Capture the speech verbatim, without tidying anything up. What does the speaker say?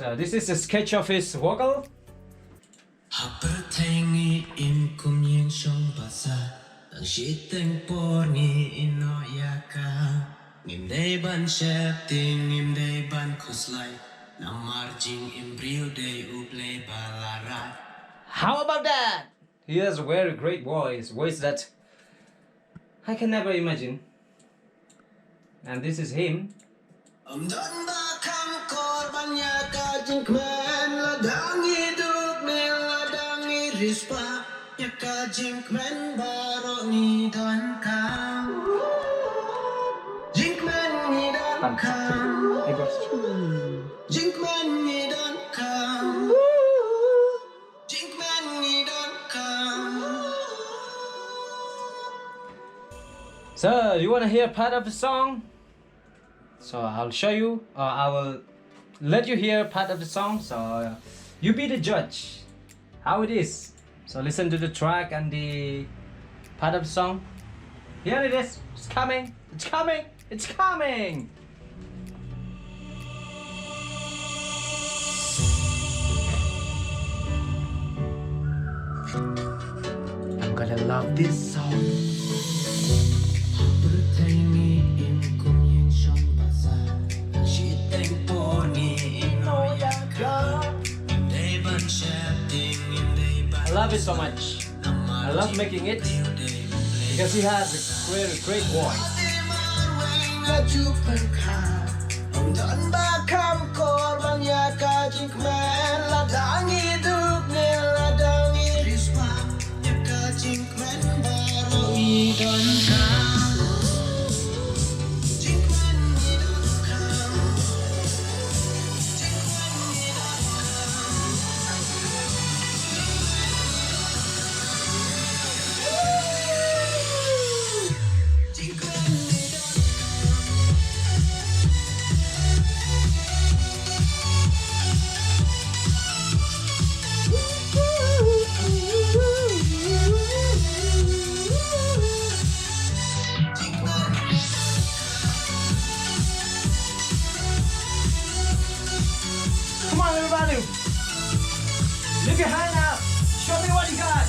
So this is a sketch of his vocal. Ha pyrthei ngi im kum ïing shong basa, tang shiteng por ngi ïehnoh ïa ka. Ngim dei ban sheptieng, ngim dei ban khuslai, namar jingim briew dei U Blei ba la rai. How about that? He has a very great voice, voice that I can never imagine. And this is him. Ym don ba kham kor ban ïa ka jingkmen, lada ngi duk ne lada ngi riewspah, ïa ka jingkmen baroh ngi donkam. Jingkmen ngi donkam. Jingkmen ngi donkam. So, you want to hear part of the song? So, I'll show you, uh, I will let you hear part of the song. So, uh, you be the judge how it is. So, listen to the track and the part of the song. Here it is. It's coming. It's coming. It's coming. I'm gonna love this song. I love it so much. I love making it because he has a great, great voice. Come on, everybody. Leave your hand up. Show me what you got.